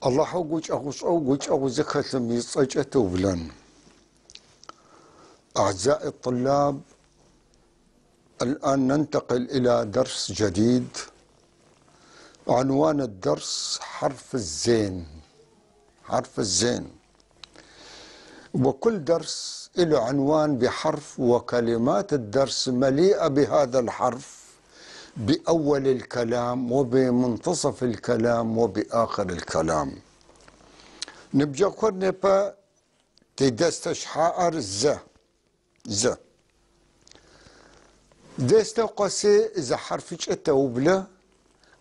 Аллахьэу гукӏэгъушӏэу гукӏэгъу зыхэлъым ыцӏэкӏэ тыублэн. أعزائي الطلاب، الآن ننتقل إلى درس جديد. عنوان الدرس حرف الزين. حرف الزين. وكل درس له عنوان بحرف، وكلمات الدرس مليئة بهذا الحرف بأول الكلام وبمنتصف الكلام وبآخر الكلام. نبجا نبا تدستش حائر ز ز ديستا قسي إذا حرفك وبلا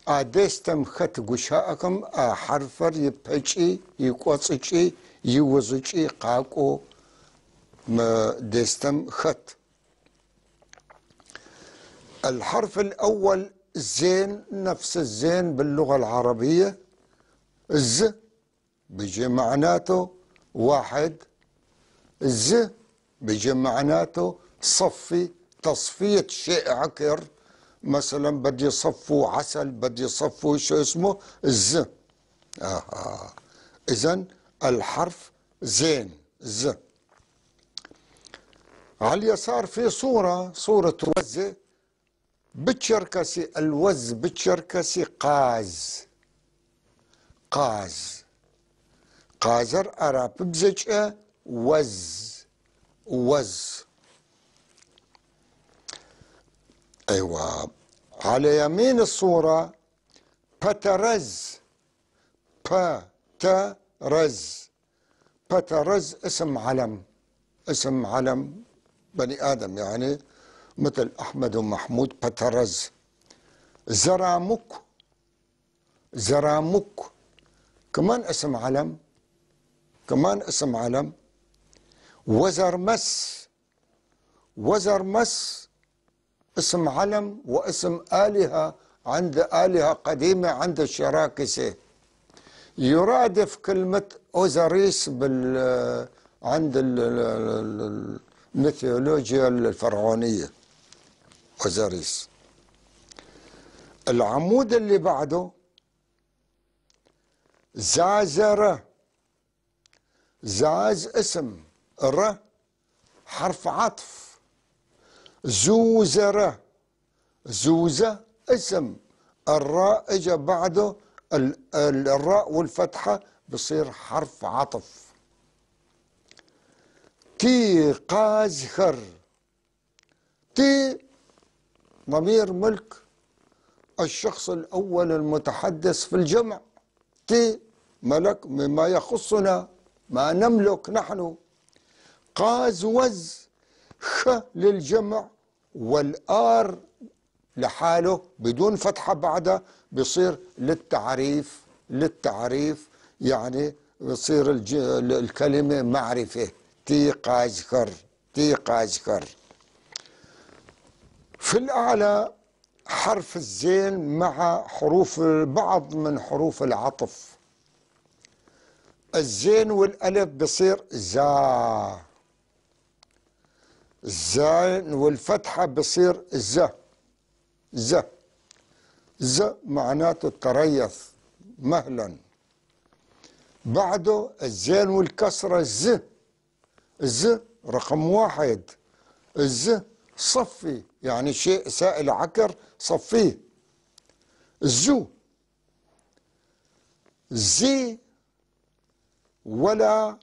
أديستا مخت قشاءكم حرفر يبحكي يقوصكي يوزكي قاكو ما ديستم خت. الحرف الأول زين، نفس الزين باللغة العربية. الز بيجي معناته واحد، الز بيجي معناته صفي، تصفية شيء عكر، مثلا بدي صفو عسل، بدي صفو شو اسمه الز. إذن الحرف زين ز. على اليسار في صورة، صورة وزة بالشركسي، الوز بالشركسي قاز، قاز، قازر أراب بزجأة وز، وز. أيوة. على يمين الصورة بترز، بترز، بترز اسم علم، اسم علم بني آدم، يعني مثل أحمد ومحمود بترز. زرامك، زرامك كمان اسم علم، كمان اسم علم. وزرمس، وزرمس اسم علم واسم آلهة، عند آلهة قديمة عند الشراكسة. يرادف كلمة أوزاريس عند الميثولوجيا الفرعونية، أوزاريس. العمود اللي بعده زازرة، زاز اسم، ر حرف عطف، زوزرة، زوزة اسم، الراء اجا بعده الراء والفتحة بصير حرف عطف. تي قازخر، تي ضمير ملك الشخص الأول المتحدث في الجمع، تي ملك مما يخصنا ما نملك نحن. قاز وز، خ للجمع والآر لحاله بدون فتحة بعدها بصير للتعريف، للتعريف يعني بصير الكلمة معرفة. تي قازخر، تي قازخر. في الأعلى حرف الزين مع حروف بعض من حروف العطف. الزين والألف بصير زا، الزين والفتحة بصير ز، ز، ز معناته التريث مهلا. بعده الزين والكسرة ز، ز رقم واحد، الز صفي يعني شيء سائل عكر صفيه. الزو، زي ولا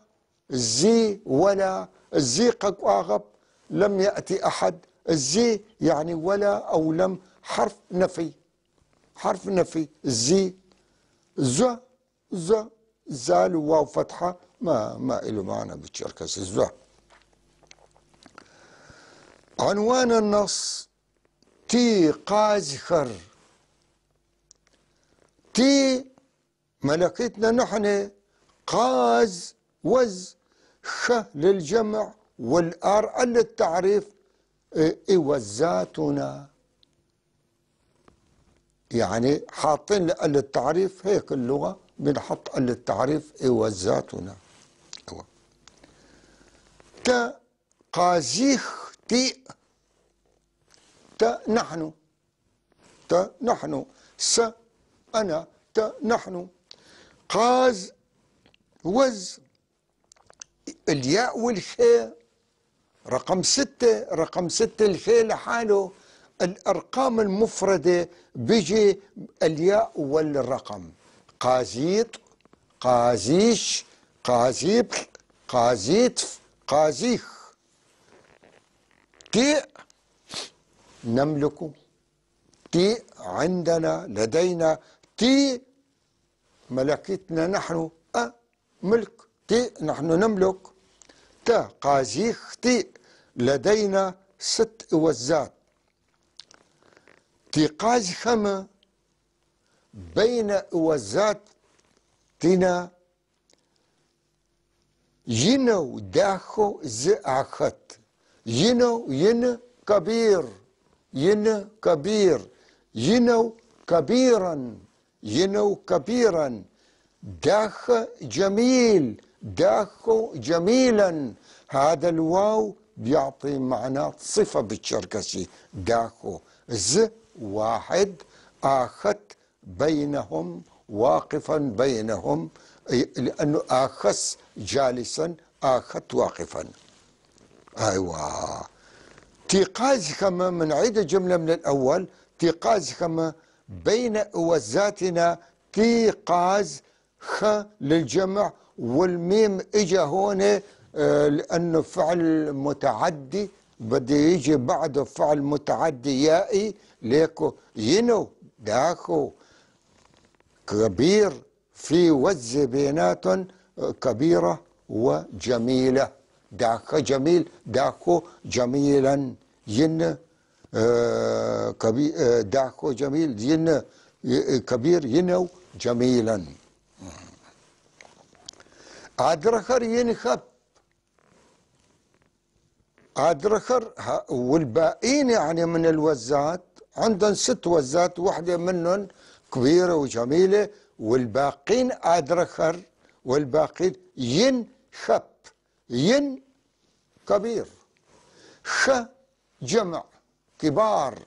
زي ولا، الزي قاغب لم يأتي أحد، الزي يعني ولا أو لم، حرف نفي، حرف نفي. زي ز ز زال واو فتحة ما له معنى بالشركسي ز. عنوان النص تي قازخر، تي ملكتنا نحن، قاز وز، خ للجمع والآر ال للتعريف، إوزاتنا، يعني حاطين ال التعريف، هيك اللغة بنحط ال التعريف إوزاتنا. ت قازيخ تي، ت نحن، ت نحن، س أنا، ت نحن. قاز وز، الياء والخاء رقم 6، رقم 6 الخاء لحاله. الأرقام المفردة بيجي الياء والرقم. قازيط، قازيش، قازيب، قازيتف، قازيخ. تيء نملك، تيء عندنا، لدينا، تي ملكتنا نحن، ملك، تي نحن نملك. تا قازيخ تي، لدينا 6 وزات. تيقاز خما بين وزات تنا ينو داخو زعخت، ينو ين كبير، ين كبير، ينو كبيرا، ينو كبيرا. داخ جميل، داخ جميلا. هذا الواو بيعطي معنى صفة بالشركسي. داخو ز واحد، آخت بينهم، واقفا بينهم، لأنه آخس جالسا، آخت واقفا. أيوة. تيقاز كما من عيد الجملة من الأول، تيقاز كما بين وزاتنا، تيقاز خ للجمع، والميم اجا هون لأنه فعل متعدي، بده يجي بعده فعل متعدي يائي، ليكو ينو داخو كبير، في وز بينات كبيرة وجميلة. داخ جميل، داخو جميلا، ين كبير، داخو جميل، ين كبير، ينو جميلا. أدرخر ينخب، أدرخر والباقين يعني من الوزات عندهم 6 وزات، واحدة منهم كبيرة وجميلة، والباقين أدرخر، والباقين ينخب، ين كبير، خ جمع كبار.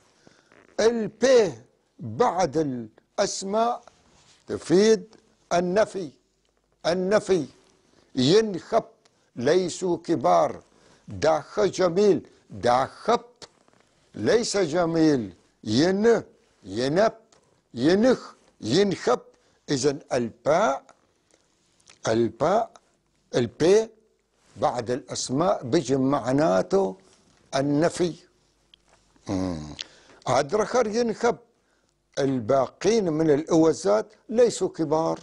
الب بعد الأسماء تفيد النفي، النفي ينخب ليسوا كبار. داخ جميل، داخب ليس جميل، ين ينب ينخ ينخب. إذن الباء، الباء، البي بعد الأسماء بيجي معناته النفي. أدرخر ينخب، الباقين من الأوزات ليسوا كبار.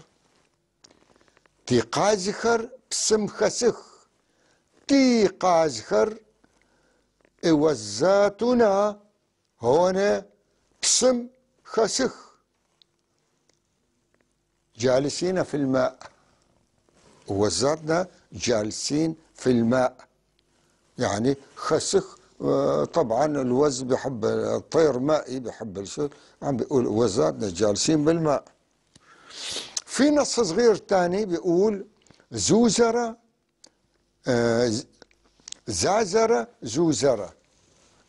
تيقازخر بسمخسخ، تيقازخر إوزاتنا هون بسم خسخ، جالسين في الماء، وزاتنا جالسين في الماء، يعني خسخ. طبعا الوز بحب الطير مائي، بحب الشيء، عم بيقول وزاتنا جالسين بالماء. في نص صغير تاني بيقول زوزرة، زازرة، زوزرة.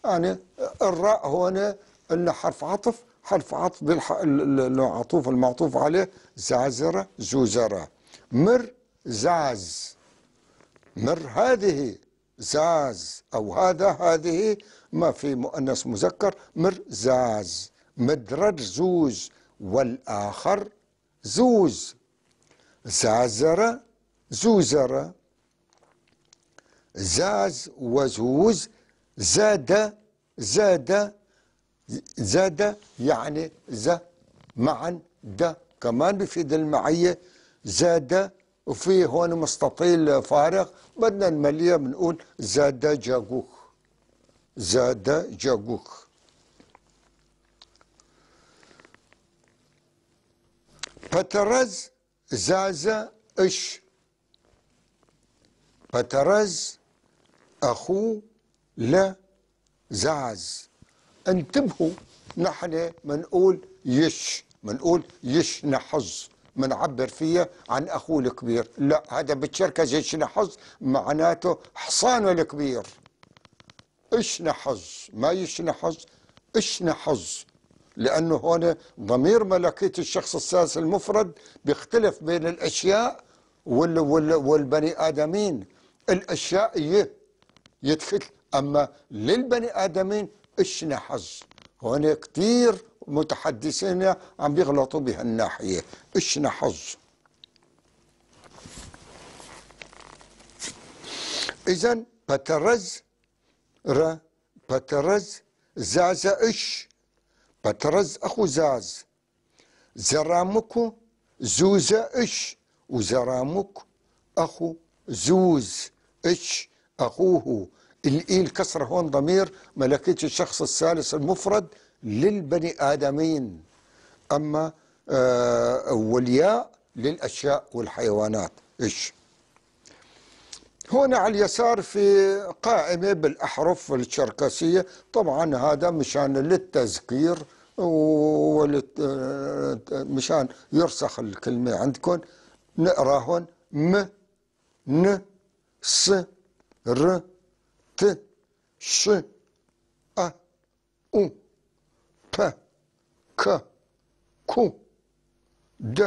يعني الراء هون قلنا حرف عطف، حرف عطف بالعطوف المعطوف عليه، زازرة زوزرة. مر زاز، مر هذه زاز، أو هذا هذه، ما في مؤنث مذكر، مر زاز. مدرج زوز، والآخر زوز. زازرة زوزرة، زاز وزوز. زاد زاد، زاد يعني ز معا، د كمان بفيد المعية، زاد. وفي هون مستطيل فارغ بدنا نمليه، بنقول زاد جاجوخ، زاد جاجوخ. بترز زازا اش، بترز اخو لا زاز. انتبهوا، نحن منقول يش، منقول يش نحظ، منعبر فيها عن اخوه الكبير. لا، هذا بالشركز يش نحظ معناته حصانه الكبير. اش نحظ، ما يش نحظ، اش نحظ. لأنه هون ضمير ملكية الشخص الثالث المفرد بيختلف بين الأشياء والبني آدمين. الأشياء يدخل، أما للبني آدمين إشنا حظ. هون كتير متحدثين عم بيغلطوا بهالناحية، إشنا حظ. إذن بترز ر، بترز زازا إش، بترز أخو زاز، زرامكو زوزا إش، وزرامك أخو زوز إش أخوه. الإي الكسرة هون ضمير ملكية الشخص الثالث المفرد للبني آدمين، أما والياء للأشياء والحيوانات. إيش هون على اليسار في قائمة بالأحرف الشركسية، طبعا هذا مشان للتذكير ومشان يرسخ الكلمة عندكم. نقراهن م ن س ر ت ش أ أو ب ك كو د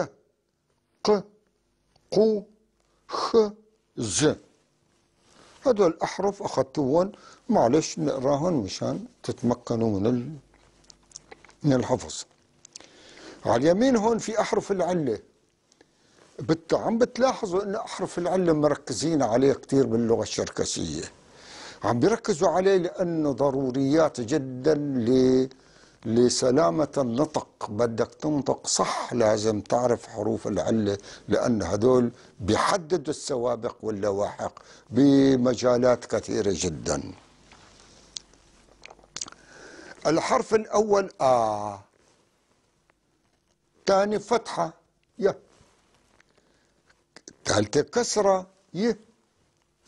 ق قو خ ز. هدول الأحرف أخذتوهم، معلش نقراهن مشان تتمكنوا من الحفظ. على اليمين هون في أحرف العلة. عم بتلاحظوا إن أحرف العلة مركزين عليه كتير باللغة الشركسية. عم بيركزوا عليه لأنه ضروريات جدا لسلامة النطق. بدك تنطق صح لازم تعرف حروف العلة، لأن هدول بيحددوا السوابق واللواحق بمجالات كثيرة جدا. الحرف الأول آ، ثاني فتحة ي، ثالثة كسرة ي،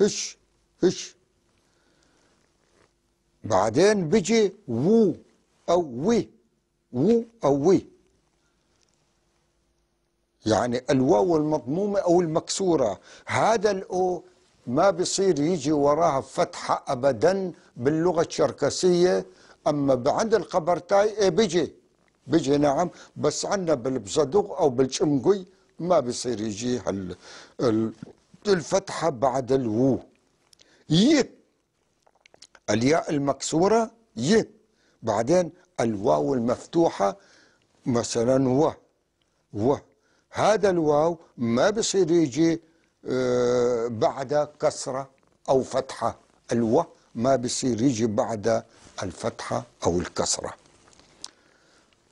إش إش، بعدين بيجي وو أو وي، وو أو وي، يعني الواو المضمومة أو المكسورة. هذا الأو ما بيصير يجي وراها فتحة أبدا باللغة الشركسية. أما عند القبرتاي إيه بيجي نعم، بس عندنا بالبزدوغ أو بالشمقي ما بيصير يجي الفتحة بعد الوو. ي، الياء المكسورة ي، بعدين الواو المفتوحة مثلا و، و، هذا الواو ما بصير يجي بعد كسرة أو فتحة. الو ما بصير يجي بعد الفتحة أو الكسرة.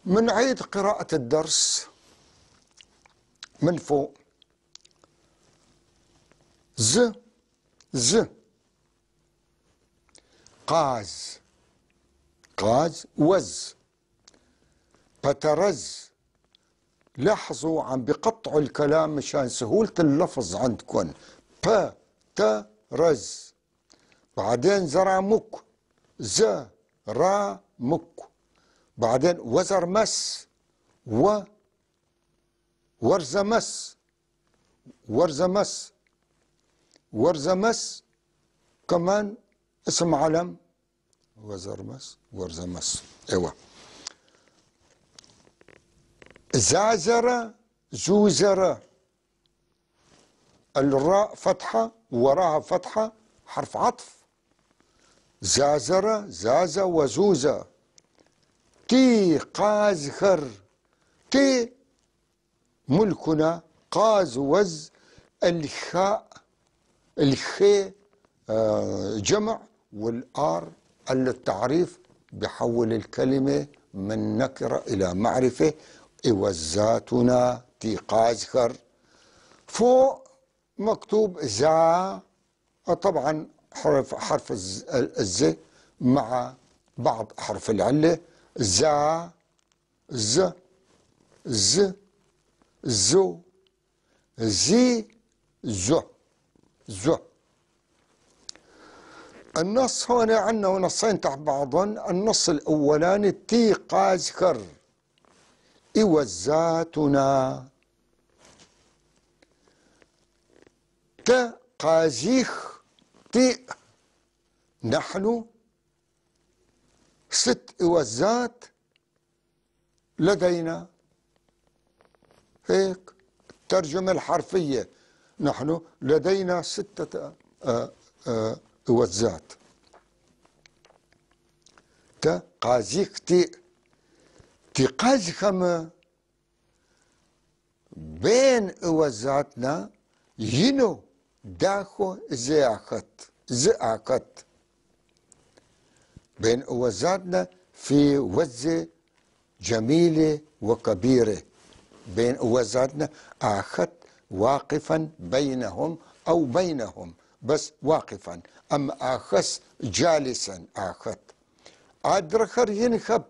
منعيد قراءة الدرس من فوق. ز ز، قاز قاز وز، بترز. لاحظوا عم بقطعوا الكلام مشان سهولة اللفظ عندكم. ب ت رز، بعدين زرامك، ز را مك، بعدين وزرمس، و ورزمس، ورزمس، ورزمس كمان اسم علم، وزرمس ورزمس. ايوه. زازرة زوزرة، الراء فتحة وراها فتحة حرف عطف. زازرة زازة وزوزة. تي قازخر، تي ملكنا، قاز وز، الخاء الخي جمع، والآر التعريف بحول الكلمة من نكرة إلى معرفة. إوزاتنا تي قازخر. فوق مكتوب زا، طبعا حرف الز مع بعض حرف العلة. زا ز ز زو زي زو زو. النص هون عندنا نصين تحت بعضهم. النص الأولاني تي قازخر إوزاتنا، ت قازيخ تي، نحن ست إوزات لدينا. هيك الترجمة الحرفية، نحن لدينا 6 وزات. تا قازيك تي تقازخم بين وزاتنا ينو داخو زياخت زعكت. بين وزاتنا في وزة جميلة وكبيرة، بين وزاتنا آخت واقفا بينهم أو بينهم بس واقفا، أما آخس جالسا آخت. أدرخر ينخب.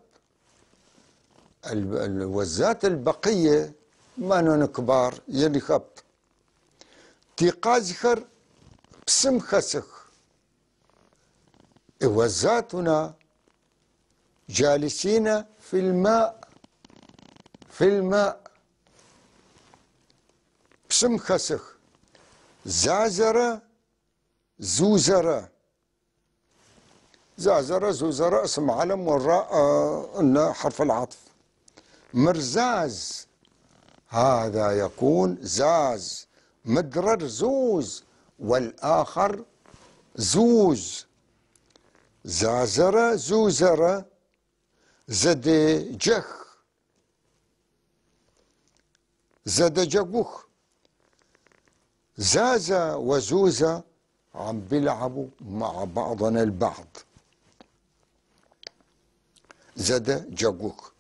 الوزات البقية ما كبار ينخب. تقازخر بسم خسخ. وزاتنا جالسين في الماء، في الماء بسم خسخ. زازرة زوزرة، زازرة زوزرة اسم علم والراء حرف العطف. مرزاز هذا يكون زاز، مدرر زوز والآخر زوز. زازرة زوزرة زد جخ زد جبوخ. زازا وزوزة عم بيلعبوا مع بعضنا البعض. زد جبوخ.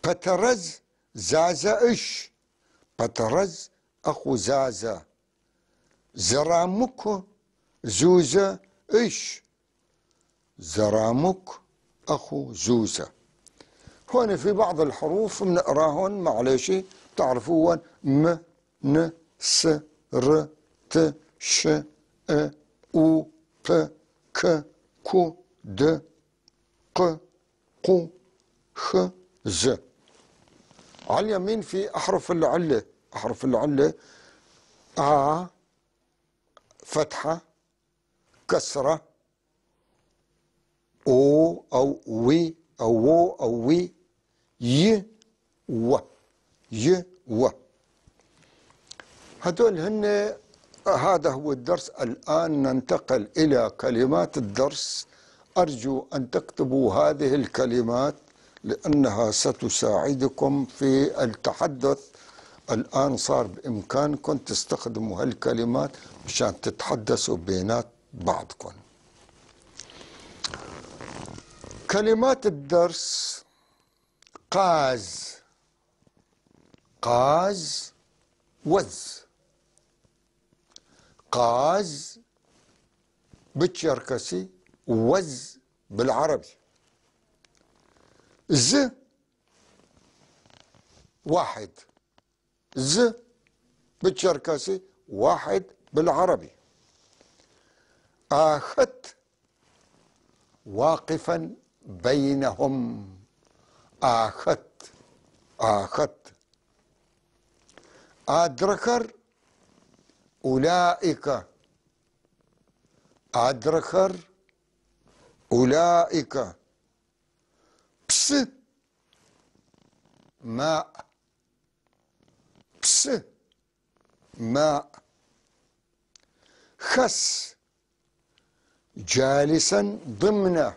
بترز زازا إش، بترز أخو زازا. زرامك زوزة إش، زرامك أخو زوزة. هون في بعض الحروف بنقراهن معلش بتعرفوهن: م ن س ر ت ش ا و ب ك ك د ق ق خ ز. على اليمين في أحرف العلة، أحرف العلة أ فتحة كسرة أو أو وي أو و أو وي ي و ي و. هدول هن. هذا هو الدرس. الآن ننتقل إلى كلمات الدرس. أرجو أن تكتبوا هذه الكلمات لأنها ستساعدكم في التحدث. الآن صار بإمكانكم تستخدموا هالكلمات مشان تتحدثوا بينات بعضكم. كلمات الدرس: قاز، قاز وز. قاز بالشركسي، وز بالعربي. ز واحد، ز بالشركسي واحد بالعربي. آخت واقفا بينهم، آخت آخت. أدركر أولئك، أدركر أولئك. بس ماء، بس ماء. خس جالسا ضمن،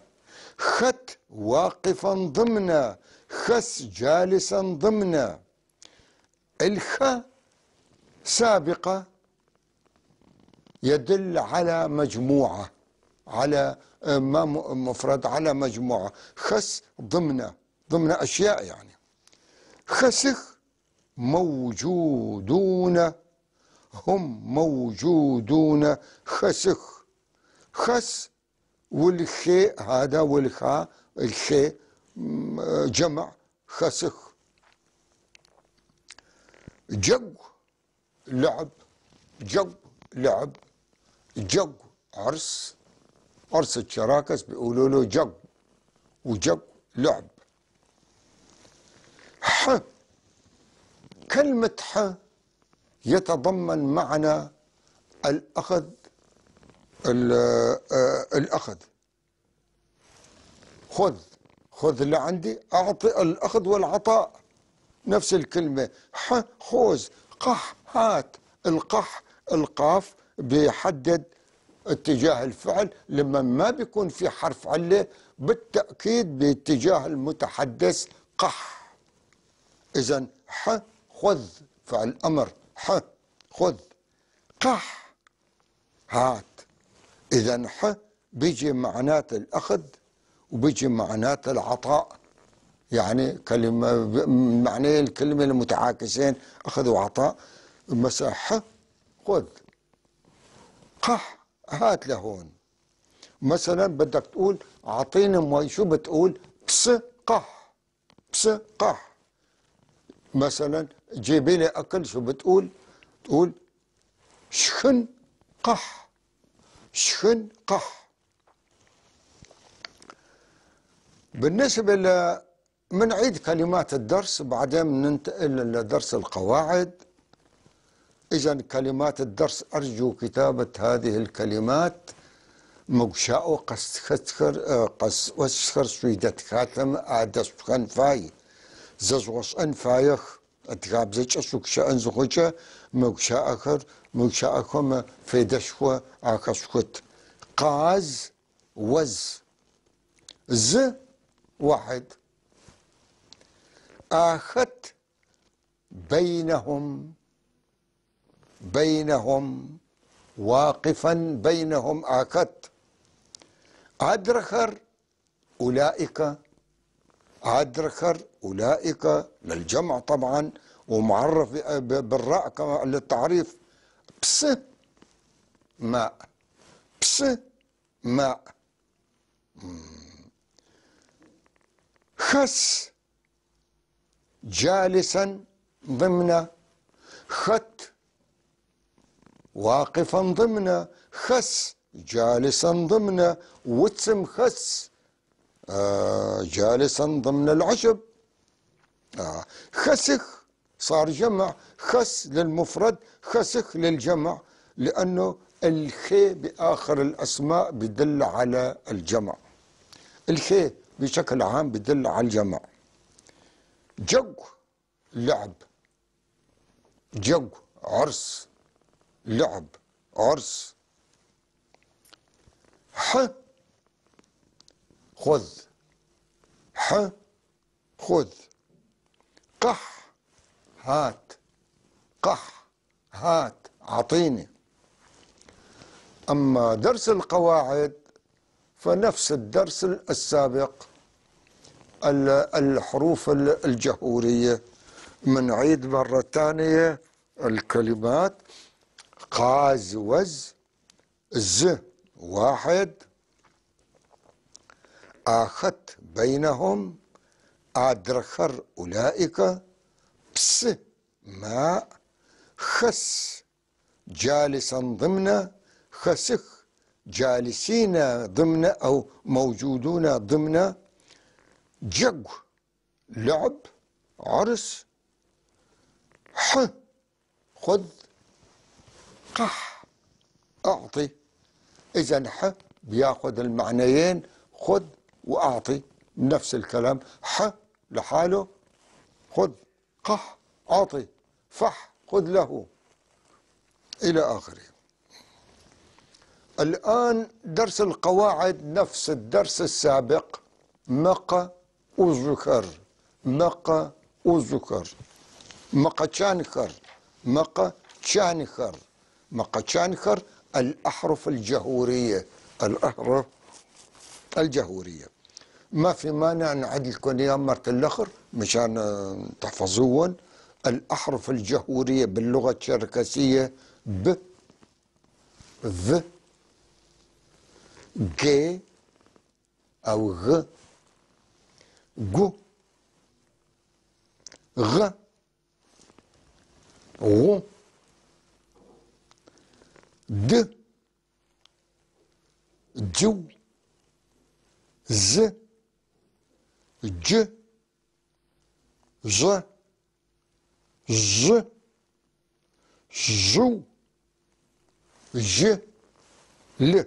خت واقفا ضمن، خس جالسا ضمن. الخ سابقة يدل على مجموعة، على ما مفرد، على مجموعة. خس ضمن، ضمن أشياء يعني. خسخ موجودون، هم موجودون. خسخ، خس والخي هذا والخاء، الخي جمع خسخ. جو لعب، جو لعب، جو عرس، عرس الشراكس بيقولوا له جو، وجو لعب. ح، كلمة ح يتضمن معنى الأخذ، الأخذ. خذ، خذ لعندي، أعطي، الأخذ والعطاء نفس الكلمة. ح خذ، قح هات. القح القاف بيحدد اتجاه الفعل، لما ما بيكون في حرف علة بالتأكيد باتجاه المتحدث قح. إذن ح خذ فعل أمر، ح خذ، قح هات. إذن ح بيجي معنات الأخذ وبيجي معنات العطاء، يعني كلمة معنى الكلمة المتعاكسين أخذ وعطاء. مثلا ح خذ، قح هات لهون. مثلا بدك تقول أعطيني مي، شو بتقول؟ بس قح، بس قح. مثلا جيبي لي أكل، شو بتقول؟ تقول شخن قح، شخن قح. بالنسبة منعيد كلمات الدرس بعدين ننتقل لدرس القواعد. إذا كلمات الدرس أرجو كتابة هذه الكلمات. مقشاء قسخر قس وسخر سويدت خاتم آدس فاي ززوس أن فايخ أتغاب زج أسوك شأن زخوجة مقشاء مقشاءكم فيدشوا آخسكت. قاز وز ز واحد. آخت بينهم، بينهم واقفا بينهم آخت. أدرخر أولئك، أدرخر أولئك للجمع طبعا، ومعرف بالراء كما للتعريف. بس ماء، بس ماء. خس جالسا ضمن، خت واقفا ضمن، خس جالسا ضمن، وتسم خس جالسا ضمن العشب. خسخ صار جمع، خس للمفرد، خسخ للجمع، لأنه الخي بآخر الأسماء بدل على الجمع. الخي بشكل عام بدل على الجمع. جو لعب، جو عرس، لعب عرس. ح خذ، ح خذ. قح هات، قح هات عطيني. أما درس القواعد فنفس الدرس السابق، الحروف الجهورية. منعيد مرة ثانية الكلمات. قاز وز، ز واحد، آخت بينهم، أدرخر أولئك، بس ماء، خس جالسا ضمن، خسخ جالسين ضمن أو موجودون ضمن، جق لعب عرس، ح خذ، قح أعطي. إذا ح بياخذ المعنيين، خذ وأعطي، نفس الكلام. ح لحاله خذ، قح أعطي، فح خذ له، إلى آخره. الآن درس القواعد نفس الدرس السابق. مق وذكر، مق وذكر، مقشانخر، مقشانخر، مقشانخر، الأحرف الجهورية، الأحرف الجهورية. ما في مانع نعد لكم اياها مرة الآخر مشان تحفظوهم. الأحرف الجهورية باللغة الشركسية ب، ذ، ج أو غ، جو، غ، غو، د، جو، ز، ج، ج، ج، جو، ج، ل.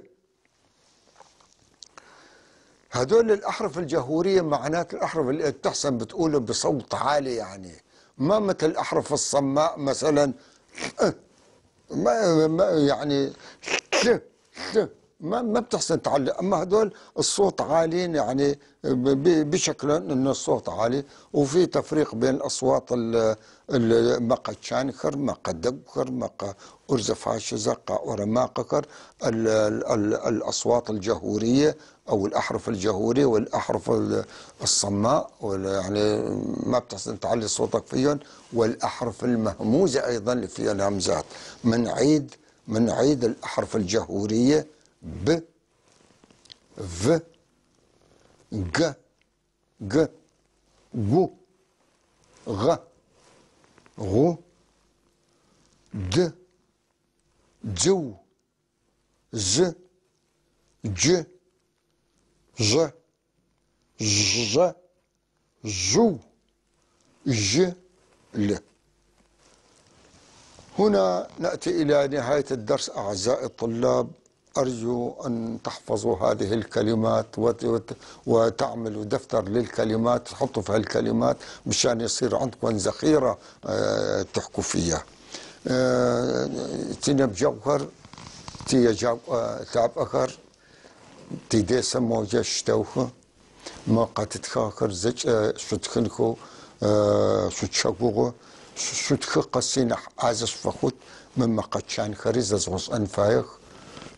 هدول الأحرف الجهورية معنات الأحرف اللي بتحسن بتقوله بصوت عالي، يعني ما مثل الأحرف الصماء مثلا، ما يعني ما بتحسن تعلق. اما هدول الصوت عالين، يعني بشكل انه الصوت عالي، وفي تفريق بين الاصوات مقا تشانخر، مقا دقخر، مقا ارزفاشزا، قا اورماقكر، الاصوات الجهوريه او الاحرف الجهوريه والاحرف الصماء، يعني ما بتحسن تعلي صوتك فيهم، والاحرف المهموزه ايضا اللي فيها الهمزات. من عيد الاحرف الجهوريه: ب، ف، ج، ج، جو، غ، غو، د، جو، ز، ج، ج، ج، جو، ج، ل. هنا نأتي إلى نهاية الدرس أعزائي الطلاب. أرجو أن تحفظوا هذه الكلمات وتعملوا دفتر للكلمات، تحطوا فيها الكلمات مشان يصير عندكم ذخيرة تحكوا فيها. تنبجوهر تي لъапӀэхэр тидесэ моджэ щтэухэ мы къэтытхыгъэхэр зэкӏэ шъутхынхэу шъутщэгугъу. Шъутхы къэси нахь ӏазэ шъуфэхъут. Мы мэкъэ чанхэри зэзгъэшӏэн фаех.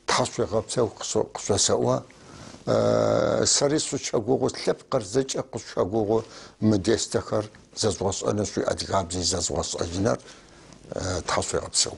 Тхьашъуегъэпсэу къышъосэӏо. Сэри шъутщэгугъу, лъэпкъыр зэкӏэ къышъущэгугъу мы дестэхэр зэзгъэшӏэныр, шъуиадыгабзи зэзгъэшӏэжьыныр. Тхьашъуегъэпсэу.